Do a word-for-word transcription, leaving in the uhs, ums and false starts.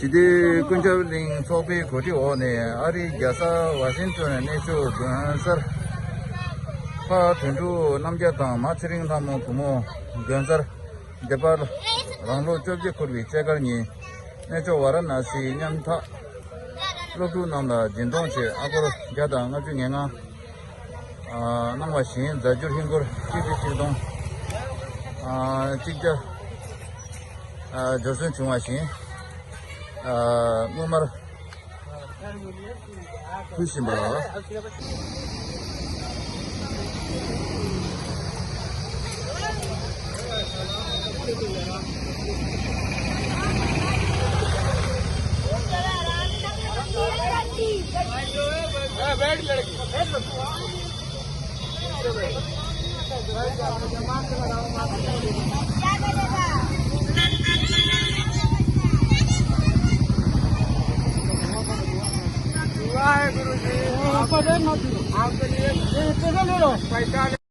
ཞི་བདེ་ཀུན་ཁྱབ་གླིང་ཚོགས་པའི་གོ་སྒྲིག་འོག་ནས་ཨ་རིའི་རྒྱལ་ས་ཝ་ཤིང་ཏོན་གནས་མཆོག་དགོན་གསར་ཕ་དོན་གྲུབ་རྣམ་རྒྱལ་དང་མ་ཚེ་རིང་ལྷ་མོ་བུ་མོ་དགོན་གསར་འདི་པར་རང་ལོ་བཅོ་བརྒྱད་འཁོར་བའི་སྐྱེས་སྐར་ཉིན་གནས་མཆོག་ཝཱ་ར་ཎ་སིའི་མཉམ་ཐག་སློབ་ཕྲུག་རྣམས་ལ་སྦྱིན་གཏོང་ཆེད་ཨ་སྒོར་བརྒྱ་དང་ལྔ་བཅུ་ང་ལྔ་གནང་བ་བཞིན་རྫ་འགྱུར་ཧིན་སྒོར་གཅིག་བརྒྱ་ཆིག་སྟོང་གཅིག་བརྒྱ་འབྱོར་སོན་བྱུང་བ་བཞིན། སྔོན་མར་ཕུལ་བཞིན་པ། वाहेगुरु जी।